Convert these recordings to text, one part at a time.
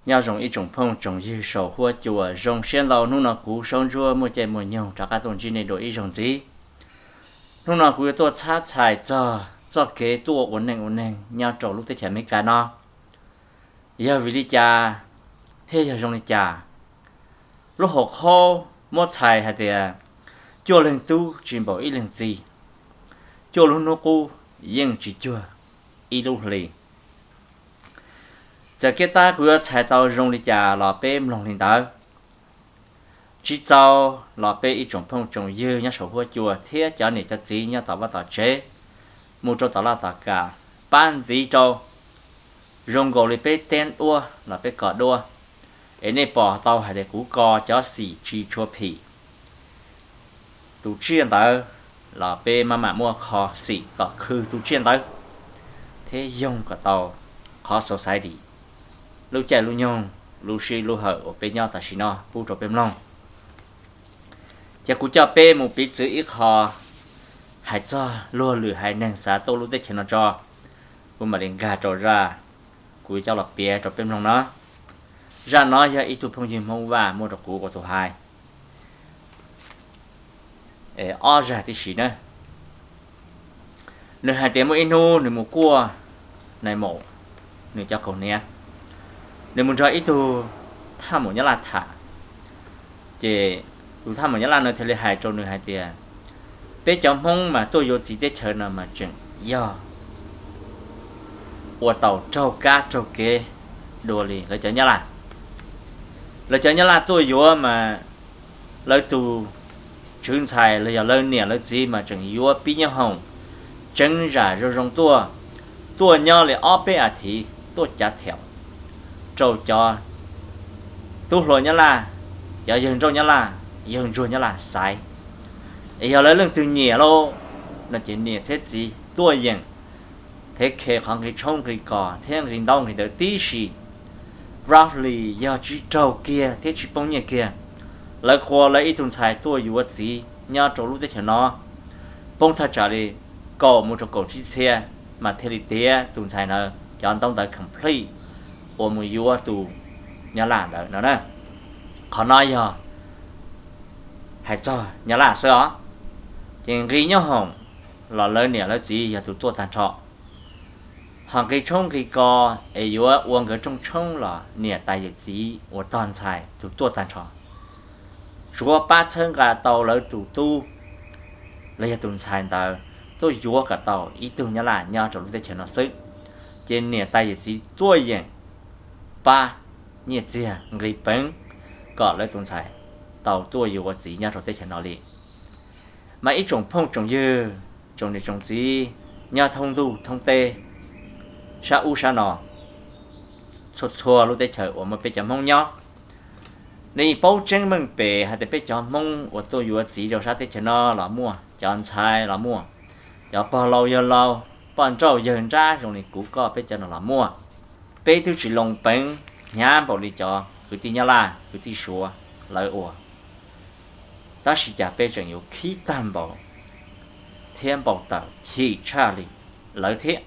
Nyob zoo ib tsoom phooj tsoom ywg saum huab cua, zoo siab ntau hnub no kuv Saub Ntsuab muaj caij muaj nyoog rov qab tuaj ntsib nej dua ib zaug ntxiv. Hnub no kuv yuav tuaj txhab txhais txog txoj kev tuaj ua neej ua neeg nyob rau lub teb chaws Amelikas no yog vim li cas thiab yog zoo li cas. Lub hauv qhaub muab txhais hais tias, cuaj leeg tub tsis npaum ib leeg txiv, cuaj lub hnub qub yeej tsis cuag ib lub hli. Txawm kiab tab kuv yuav txhais tau zoo li cas los peb mloog li ntawd. Tsis txaus los peb ib tsoom phooj tsoom ywg nyob saum huab cua thiab cov niam cov txiv nyob tom vaj tom tsev, mus rau tom laj tom kam, pab ntxiv rau zoo nkaus li peb teb duab los peb ko duab, es nej pom tau hais tias kuv ko cov xim tsis tshua phim. Tus tsiaj ntawd los peb maj mam muab kho xim kom khw tus tsiaj ntawd thiab yoog kom tau qhov society, lub caij lub nyoog, lub sij lub hawm uas peb nyob tam sim no pub rau peb mloog. Ces kuv coj peb mus piv txwv ib qho hais txog luag lwm haiv neeg xav tuaj lub teb chaws no tso. Kuv mam li nkag rau zaj kuv coj los piav rau peb mloog no. Zaj no yog ib tug phooj ywg Hmoob Vaj muab rau kuv ua tus hais ob zag tib si na. Nws hais tias muaj ib hnub nws mus kuaj nais maum nws cov kaus hniav, nws mus nrog ib tug thaj maum Nyab Laj tham. Ces tus thaj maum Nyab Laj no thiaj li hais rau nws hais tias, peb cov Hmoob mas tuaj yuav txiv teb chaws no mas tseem yog ua tau raug kab raug kev dua li lawv cov Nyab Laj. Lawv cov Nyab Laj tuaj yuav mas lawv tus tswv ntxhais los yog lawv niam lawv txiv mas tseem yuav pib nyoob hoom, tseev zam zoo zoo tuaj, tuaj nyob li ob peb as thiv tuaj cav thiam rau cov tub hluas Nyab Laj, cov yawg nrauj Nyab Laj, yawg ntsuag Nyab Laj xaiv. Es yog lawv leej twg nyiam lauj, no ces niam thiab txiv tuaj yeem, thiab khe qhov nqi tshoob nqi kos thiab nqi ntaub nqi ntawv tib si. Roughly yog tsis raug kiag thiab tsis poob nyiaj kiag, lawv qua lawv ib tug ntxhais tuaj yuav txiv nyob rau lub teb chaws no, poob thaj tsam li kaum mus rau kaum tsib txhiab mas thiaj li tiav tus ntxhais ntawd cov ntaub ntawv complete uas mus yuav tus Nyab Laj ntawd no na. Qhov no yog hais txog Nyab Laj xwb os. Ces nqi nyoob hoom los lawv niam lawv txiv yog tus tuaj tag nrho. Ho nqi tshoob nqi kos es yuav ua nkawd rooj tshoob los niam tais yawm txiv uas tog ntxhais tus tuaj tag nrho. Tsuav pab txhawb nqa tau lawv tus tub los yog tus ntxhais ntawd tuaj yuav kom tau ib tug Nyab Laj nyob rau lub teb chaws no xwb, ces niam tais yawm txiv tuaj yeem pab nyiaj txiag nqi peev kom lawv tus ntxhais tau tuaj yuav ua txiv nyob rau teb chaws no li. Mas ib tsoom phooj tsoom ywg, tsoom niam tsoom txiv nyob thoob ntuj thoob teb, sab ub sab no, txhua txhua lub teb chaws uas muaj peb cov Hmoob nyob, nej paub tseeb meej pem hais tias peb cov Hmoob uas tuaj yuav txiv rau sab teb chaws no los muaj, cov ntxhais los muaj, cov pog laus yawg laus, poj nrauj yawg nrab zoo li kuv koj peb cov no los muaj. Peb twb tsis loo peev hnyav npaum li cov kwv tij Nyab Laj kwv tij Suav lawv ua, tab sis cas peb tseem yuav khib tag npaum thiab npau taws chim tshaj li lawv thiab.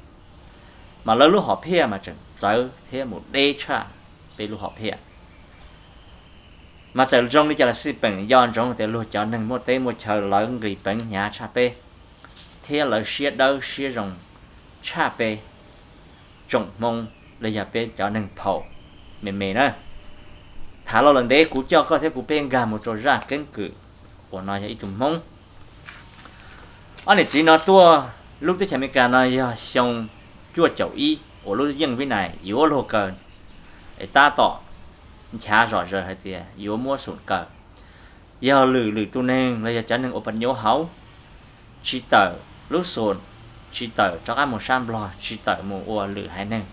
Mas lawv lub hom phiaj mas tseem txawv thiab mus deb tshaj peb lub hom phiaj. Mas txawm zoo li cas los xij peem nco ntsoov tias luag cov neeg muaj teb muaj chaw lawv nqis peev hnyav tshaj peb, thiab lawv siab dawb siab zoo tshaj peb tsoom Hmoob los yog peb cov neeg phaum me me na. Tham los lawm ntev, kuv coj koj thiab kuv peb nkag mus rau zaj keeb kwm uas no yog ib tug Hmoob. Ob niam txiv no tuaj lub teb chaws Amelikas no yog xyoo cuaj caum ib uas lub yeej vib nais yuav luag kaw, es tab tom nchav zom zaws hais tias yuav muab xum kaw. Yog lwm lwm tus neeg los yog cov neeg ua paj nyuv hauv tsis tawm lub xum, tsis tawm rov qab mus sab Nplog, tsis tawm mus ua lwm haiv neeg,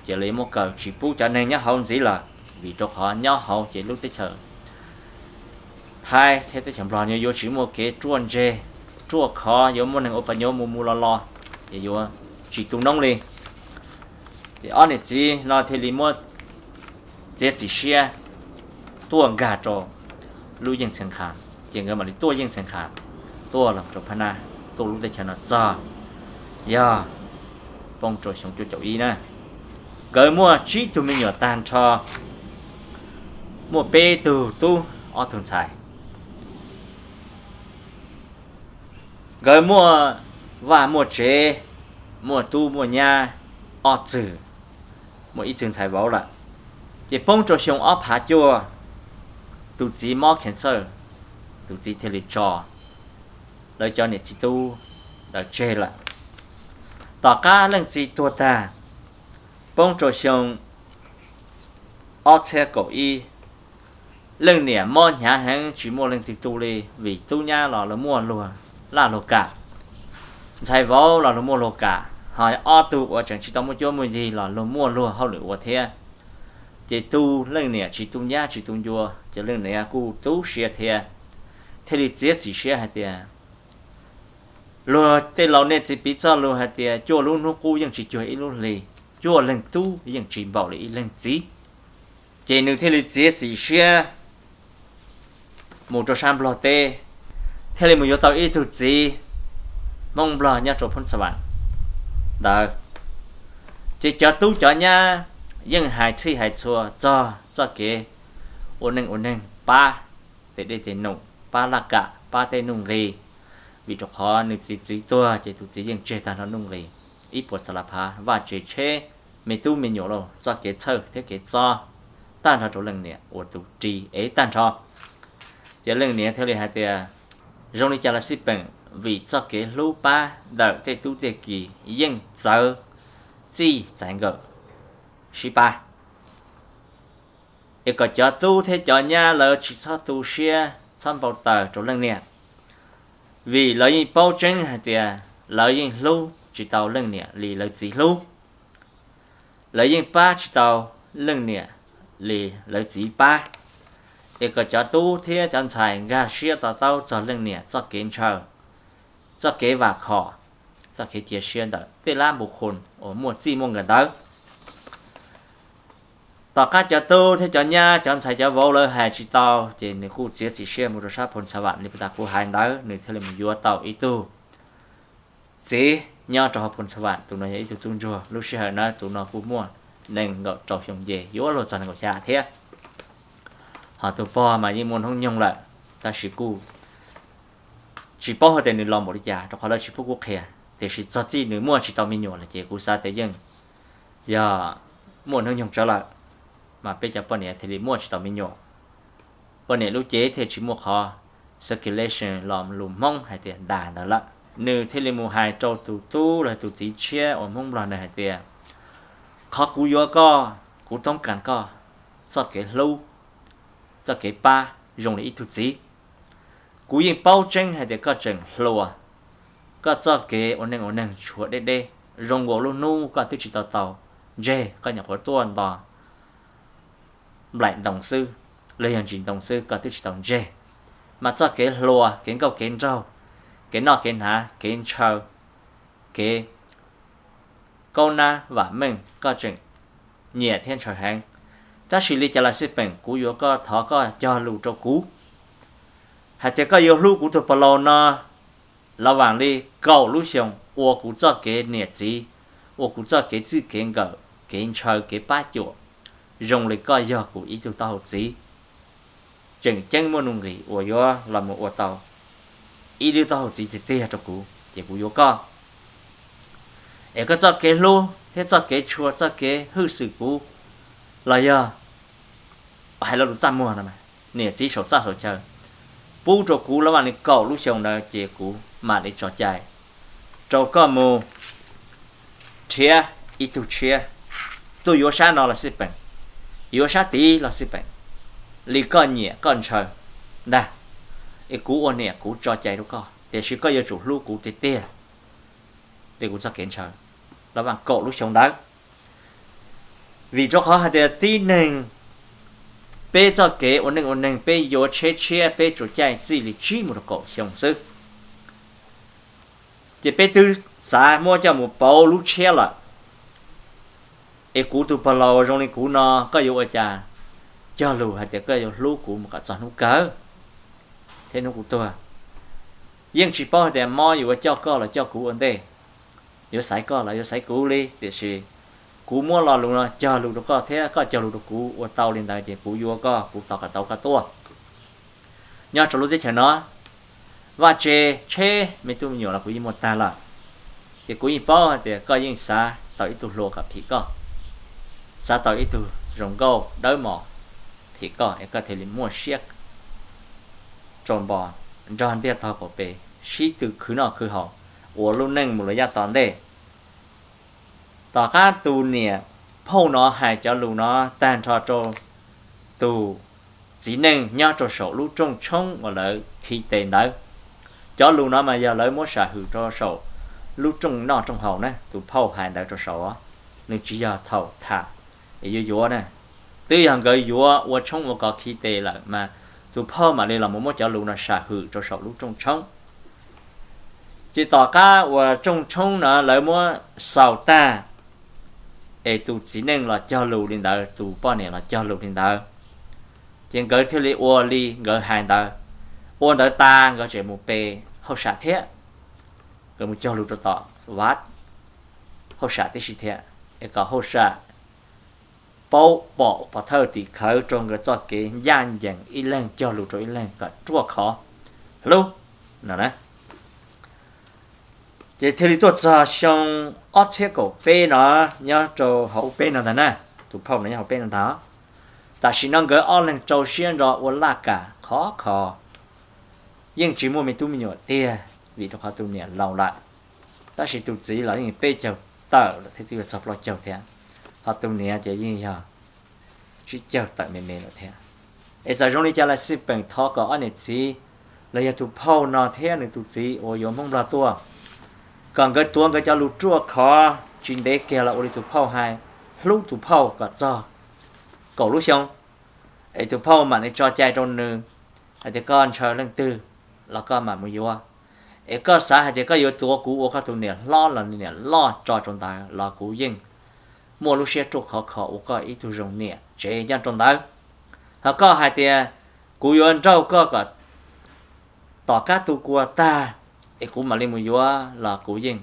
ces lawv yuav muab kaw tsis pub cov neeg nyob hauv ntxiv lawm, vim rau qhov nyob hauv ces lub teb chaws Thaib thiab teb chaws Nplog yuav tsis muaj kev ruaj ntseg, ruaj khov, yuav muaj neeg ua paj nyuv mus mus los los, ces yuav tsis tu noob li. Ces ob niam txiv no thiaj li muab txiav txim siab tuaj nkag rau lub yeej Xeev Khas, ces nkawd mam li tuaj yeej Xeev Khas, tuaj los rau Phab Nab, tuaj lub teb chaws no txog yog poob rau xyoo cuaj caum ib na. Nkawd muaj tsib tug me nyuam tag nrho, muaj peb tug tub ob tug ntxhais. Nkawd muaj vaj muaj tsev, muaj tub muaj nyab ob txwg, muaj ib txwg ntxhais vauv lawm. Ces poob rau xyoo ob phav cuaj, tus txiv mob cancer, tus txiv thiaj li tso lawv cov niam txiv tub ntawd tseg lawm. Tom qab leej txiv tuag tag, poob rau xyoo ob txhiab kaum ib, leej niam mob hnyav heev tsis muaj leej twg tu li, vim tub nyab los luag muaj luag laj luag kam, ntxhais vauv los luag muaj luag kam, ho ob tug uas tseem tsis tau muaj cuab muaj yig los luag muaj luag hauj lwm ua thiab. Ces tu leej niam tsis tu nyab tsis tu ncua, ces leej niam kuj tu siab thiab, thiaj li txiav txim siab hais tias, luag tej laus nej txiv piv txoj lus hais tias cuaj lub hnub qub yeej tsis cuag ib lub hli, cuaj leeg tub yeej tsis npaum li ib leeg txiv. Ces nws thiaj li txiav txim siab mus rau sab Nplog teb, thiaj li mus yuav tau ib tug txiv Hmoob Nplog nyob rau Phoos Xas Vas ntawd. Ces cov tub cov nyab yeej hais txhij hais txhua txog txoj kev ua neej ua neeg pab tej dej tej num, pab laj kam, pab tej nuj nqis, vim rau qhov nws txiv txiv tuag ces tus txiv yeej tseg tag nrho nuj nqis, ib puas xas las phav vaj tsev tsheb, me tub me nyuam los txoj kev txhawj thiab kev txob tag nrho rau leej niam uas tus ris ev tag nrho. Ces leej niam thiaj li hais tias, zoo li cas los xij peem, vim txoj kev hlub pab ntawm tej tub tej ki yeej txawv txij txais nkawm sib pab, es kom cov tub thiab cov nyab lawv tsis txhob tu siab txhob npau taws rau leej niam, vim lawv yeej paub tseeb hais tias lawv yeej hlub tsis tau leej niam li lawv txiv hlub, lawv yeej pab tsis tau leej niam li lawv txiv pab. Es kom cov tub thiab cov ntxhais nkag siab to taub txog leej niam txoj kev ntshaw, txoj kev vam khom, txoj kev cia siab ntawm tej lab npu khun uas muaj txij muaj nkawm ntawd. Tom qab cov tub thiab cov nyab cov ntxhais cov vauv lawv hais tsis tau, ces nws kuj txiav txim siab mus rau sab Phoos Xas Vas li puag ta kuv hais ntawd, nws thiaj li mus yuav tau ib tug txiv nyob rau hauv Phoos Xas Vas. Tus no yog ib tug tub ntsuag, lub sij hawm na tus no kuj muaj nees nkaum rau xyoo ces yuav luag txog nees nkaum xya thiab. Ho tus pog mas yeej muaj hnub nyoog lawm, tab sis kuj tsis paub hais tias nws los npaum li cas rau qhov lawv tsis pub kuv qhia, tiam sis txog txij nws muaj tsis tau me nyuam lawm ces kuv xav tias yeej yog muaj hnub nyoog tsawv lawm, mas peb cov poj niam thiaj li muaj tsis tau me nyuam. Poj niam lub cev thiaj tsis muaj qhov circulation los lus Hmoob hais tias das ntawd lawm. Nws thiaj li mus hais rau tus tub los tus txiv tshiab uas Hmoob Nplog ntawd hais tias, qhov kuv yuav koj, kuv toob kas koj txoj kev hlub, txoj kev pab zoo li ib tug txiv. Kuv yeej paub tseeb hais tias koj tseem hluas, koj txoj kev ua neej ua neeg tshuav deb deb, zoo nkaus lub hnub koj twb tsis tau tau ntseg, koj nyuam qhuav tuaj nto nplaim ntoo xwb, los yog ntsis ntoo xwb koj twb tsis tau ntseg. Mas txoj kev hluas, kev nkauj kev nraug, kev noj kev hnav, kev ntshaw, kev kaub nab vam meej koj tseem nyiam thiab ntshaw heev. Tab sis li cas los xij peem kuv yuav koj, thov koj cog lus rau kuv hais tias koj yuav hlub kuv tus pog laus no los vam li kaum lub xyoo, ua kuv txoj kev niam txiv, ua kuv txoj kev txij kev nkawm, kev ntshaw kev pab cuam, zoo li koj yog kuv ib tug taub hau txiv tseem ceeb muaj nuj nqis uas yuav los mus ua tau ib lub taub hau txiv tiag tiag rau kuv, ces kuv yuav koj. Es koj txoj kev hlub thiab txoj kev tshua, txoj kev hwj xwm kuv los yog hais lo lus txaj muag no, niam txiv saum txaj saum chaw pub rau kuv los vam li kaum lub xyoo ntawd ces kuv mam li tso cai rau koj mus nrhiav ib tug tshiab, tuaj yuav sab no los xij peem, yuav sab tid los xij peem, li koj nyiam koj ntshaw ntag. Es kuv ua niam kuv tso cai rau koj, tiam sis koj yuav tsum hlub kuv tiag tiag li kuv txoj kev ntshaw los vam kaum lub xyoo ntawd. Vim rau qhov hais tias tib neeg peb txoj kev ua neej ua neeg peb yuav tsheb tshiab peb tsuas caij txij li tsib mus rau kaum xyoo xwb, ces peb twb xav muab coj mus pauv lub tshiab lawm. Es kuv tus pog laus zoo li kuv no, koj yuav ua cas cog lus hais tias koj yuav hlub kuv mus kom txog hnub kawg thiab hnub kuv tuag? Yeej tsis paub hais tias mob yuav coj koj los coj kuv ua ntej, yuav xaiv koj los yuav xaiv kuv li, tiam sis kuv muab lo lus no cog lus rau koj thiab koj cog lus rau kuv ua tau li ntawd ces kuv yuav koj, kuv tos kom tau koj tuaj nyob rau lub teb chaws no. Vaj tse tsheb me tub me nyuam los kuv yeej muaj tag lawm, ces kuv yeej paub hais tias koj yeej xav tau ib tug hluas kom phim koj, xav tau ib tug zoo nkauj dawb mos phim koj es koj thiaj li muaj siab rau npo nrog ntiaj tog qaum pes sib tw khwv noj khwv haus ua lub neej mus lawm yav tom ntej. Tom qab tus niam phauj no hais cov lus no tag nrho rau tus txiv neej nyob rau saum lub rooj tshoob uas lawv khi tes ntawd. Cov lus no mas yog lawv muab sam hwm rau saum lub rooj noj rooj haus na, tus phauj hais ntawd rau saum, nws tsis yog thaum tham es yuav yuav na. Twb yog nkawd yuav ua tshoob ua kos khi tes lawm mas tus phauj mam li los mus muab cov lus no sam hwm rau saum lub rooj tshoob. Ces tom qab uas rooj tshoob no lawv muab xaus tag, es tus txiv neej los cog lus li ntawd, tus poj niam los cog lus li ntawd, ces nkawd thiaj li ua li nkawd hais ntawd. Ua ntawd tas nkawd tseem mus pe hauj sam thiab, nkawd mus cog lus rau tom vaj hauj sam tib si thiab, es kom hauj sam paub pom pov thawj tim khawv rau nkawd txoj kev ncaj ncees ib leeg cog lus rau ib leeg kom ruaj khov hlub no na. Ces thiaj li tuaj txog xyoo ob txhiab kaum peb no, nyob rau hauv peb no ntag na, tus phauj no nyob hauv peb no ntag. Tam sim no nkawd ob leeg rau siab nrog ua laj kam khov kho, yeej tsis muaj me tub me nyuam tiag vim rau qhov tus niam laus lawm. Tab sis tus txiv los yeej peb caug tawm lawm thiab twb yuav txog plaub caug thiab, ho tus niam ces yeej yog tsib caug tawm me me lawm thiab. Es txawm zoo li cas los xij peem thov kom ob niam txiv los yog tus phauj no thiab nws tus txiv uas yuav Hmoob Nplog tuaj, kom nkawd tuav nkawd cov lus ruaj khov tsis ntev kiag los ua li tus phauj hais, hlub tus phauj kom txog kaum lub xyoo, es tus phauj mam li tso cai rau nws hais tias koj ntshaw leej twg los koj mam mus yuav. Es koj xav hais tias koj yuav tuav kuv ua koj tus niam hlob los niam loj tso rau ntawd los kuv yeej muaj lub siab ruaj khov kho ua koj ib tug zoo niam tsev nyob rau ntawd. Ho koj hais tias kuv yuav nrauj koj kom tom qab tu kua tag es kuv mam li mus yuav los kuv yeej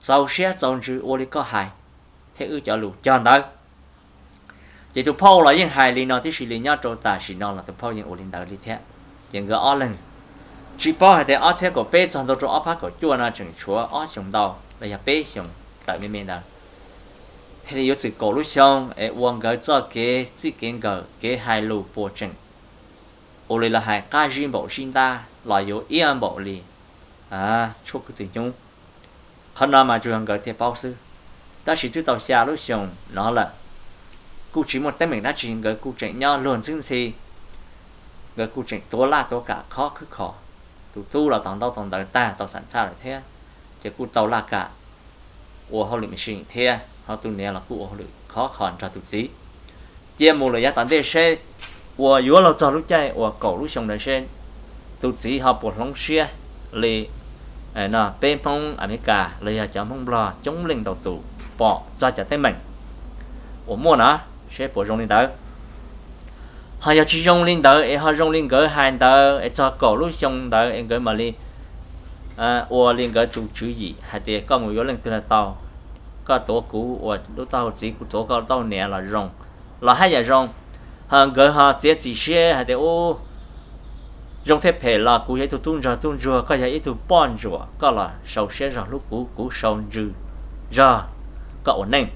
txaus siab txaus ntsws ua li koj hais thiab wb cov lus cog ntawd. Ces tus phauj los yeej hais li no tib si li nyob rau tam sim no los tus phauj yeej ua li ntawd li thiab. Ces nkawd ob leeg tsis paub hais tias ob txhiab kaum peb txog ntua rau ob phav kaum cuaj no tseem tshuav ob xyoos ntau los yog peb xyoos tawm me me ntawd, thiaj li yuav txwm kaum lub xyoo es ua nkawd txoj kev txij kev nkawm kev hais lus puas tseem ua li los hais qab zib npaum zib ntab los yuav iab npaum li tshuab kwv tw hnyuv. Qhov no mas tsuas yog nkawd thiaj paub xwb. Tab sis twb tau xya lub xyoos no lawm, kuj tsis muaj teeb meem dab tsi, nkawd kuj tseem nyob luag ntxwb ntxhi, nkawd kuj tseem tuav laj tuav kam khov khwb kho. Tus tub los tau ntaub tau ntawv tag tau xam txhaj lawm thiab, ces kuj tau laj kam ua hauj lwm me sij thiab, ho tus niam los kuj ua hauj lwm khov kho nrog tus txiv. Cia mus lawm yav tom ntej seb, uas yuav luag txog lub caij uas kaum lub xyoo ntawd seb tus txiv ho puas hloov siab li no peb Hmoob Amelikas los yog cov Hmoob Nplog coob leej ntau tus pom txog cov teeb meem uas muaj no, seb puas zoo li ntawd. Ho yog tsis zoo li ntawd es ho zoo li nkawd hais ntawd es txog kaum lub xyoo ntawd es nkawd mam li ua li nkawd tus tswv yim hais tias koj mus yuav leej twg los tau, koj tuav kuv ua lub taub hau txiv, kuv tuav koj lub taub hau niam los zoo, los haj yam zoo. Ho nkawd ho txiav txim siab hais tias ub, zoo thiab phem los kuv yog ib tug tub ntsuag, tub ntsuag, koj yog ib tug poj ntsuam, koj los sau siab zog hlub kuv, kuv sau ntsws zog koj ua neej.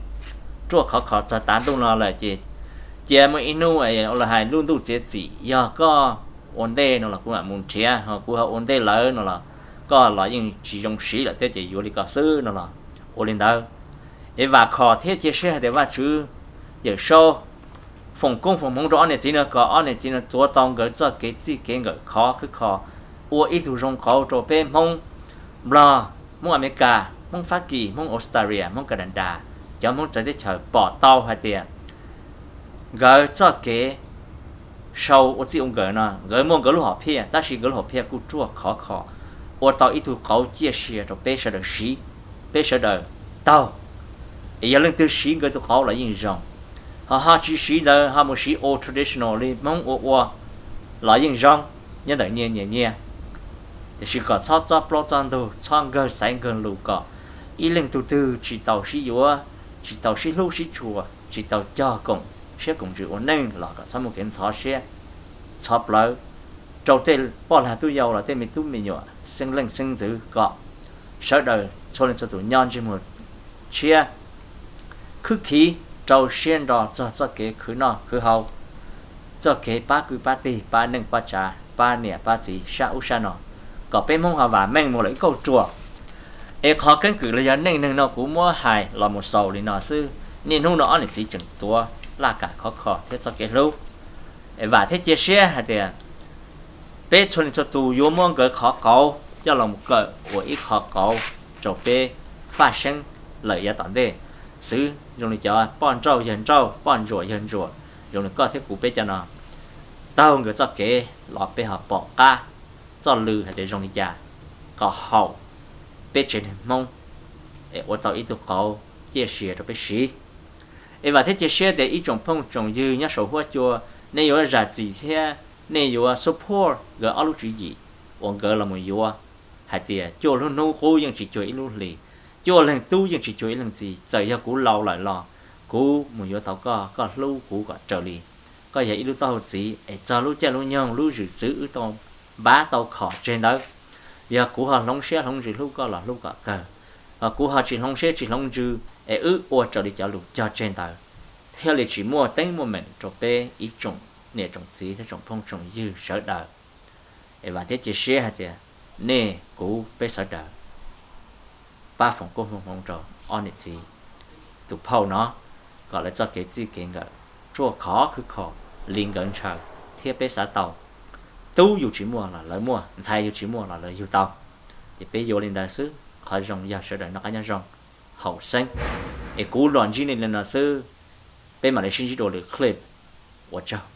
Ruaj khov kho txog tav ntuj no lawm ces cia muaj ib hnub los hais lub ntuj txiav txim, yog koj ua ntej no los kuv mam mus nrhiav, ho kuv ho ua ntej lawv no los koj los yeej tsis zoo siv lawm thiab ces yuav li ko xwb no los ua li ntawd. Es vam khom thiab cia siab hais tias Vajtswv Yawm Saub foom koob foom hmoov rau ob niam txiv no kom ob niam txiv no tuav tau nkawd txoj kev txij kev nkawm khov khwb kho, ua ib tug zoo qauv rau peb Hmoob Nplog, Hmoob Amelikas, Hmoob Fab Kis, Hmoob Australia, Hmoob Canada, cov Hmoob txawv teb chaws pom tau hais tias nkawd txoj kev sau ua txij ua nkawm no nkawd muaj nkawd lub hom phiaj, tab sis nkawd lub hom phiaj kuj ruaj khov kho, ua tau ib tug qauv ciaj sia rau peb sawv daws siv, peb sawv daws taug. Es yog leej twg siv nkawd tus qauv los yeej zoo, ho ho tsis siv ntawd ho mus siv old traditional li Hmoob ua ua los yeej zoo, nyob ntawm nyias nyias nyias. Tiam sis kom txhob txob plaub txob ntug, txhob nkawg xaiv nkawg lus kom ib leej tug twg tsis tau sib yuav, tsis tau sib hlub sib tshua, tsis tau cog koom siab koom ntsws ua neej los kom txhob muaj kev ntxhov siab ntxhov plawv rau tej poj lag tub yau los tej me tub me nyuam xeeb leej xeeb ntxwv, kom sawv daws txhua leej txhua tus nyob ntsej muag tshiab, khwb khiv, rau siab nro txog txoj kev khwv noj khwv haus, txoj kev pab kwv pab tij, pab neej pab tsav, pab niam pab txiv sab ub sab no, kom peb Hmoob ho vam meej mus lawm ib kauj ruam. Es qhov keeb kwm los yog neej neeg no kuv muab hais los mus xaus li no xwb. Niaj hnub no ob niam txiv tseem tuav laj kam khov kho thiab txoj kev hlub. Es vam thiab cia siab hais tias peb txhua leej txhua tus yuav muab nkawd qhov qauv coj los mus kawm ua ib qho qauv rau peb faj seeb lawm yav tom ntej xwb. Zoo li cov poj nrauj yawg nrauj, poj ntsuam yawg ntsuam, zoo li koj thiab kuv peb cov no, taug nkawd txoj kev los peb ho pom qab txoj lw hais tias zoo li cas kom haum peb tsev neeg Hmoob, es ua tau ib tug qauv ciaj sia rau peb siv. Es vam thiab cia siab tias ib tsoom phooj tsoom ywg nyob saum huab cua, nej yuav zam txim thiab nej yuav support nkawd ob lub tswv yim uas nkawd los mus yuav hais tias cuaj lub hnub qub yeej tsis cuag ib lub hlis, cuaj leeg tub yeej tsis cuag ib leeg txiv. Txawm yog kuv laus lawm los kuv mus yuav tau koj, koj hlub kuv kom raws li koj yog ib lub taub hau txiv, es txog lub caij lub nyoog lub zwm txwv wb tau npab tau khom tseg ntawd, yog kuv ho hloov siab hloov ntsws hlub koj los hlub kom kawg, ho kuv ho tsis hloov siab tsis hloov ntsws es wb ua raws li cov lus cog tseg ntawd, thiaj li tsis muaj teeb muaj meem rau peb ib tsoom niam tsoom txiv thiab tsoom phooj tsoom ywg sawv daws. Es vam thiab cia siab hais tias nej kuv peb sawv daws pab foom koob hmoov rau ob niam txiv tus phauj no, kom lawv txoj kev txij kev nkawm ruaj khov khwb khov li nkawd ntshaw thiab peb xav tau. Tub yus tsis muaj los lawv muaj, ntxhais yus tsis muaj los lawv yug tau. Ces peb yuav li ntawd xwb, qhov zoo yog sawv daws noj qab nyob zoo, haum xeeb. Es kuv los ntsib nej li no xwb, peb mam li sib ntsib dua lwm clip. Ua tsaug.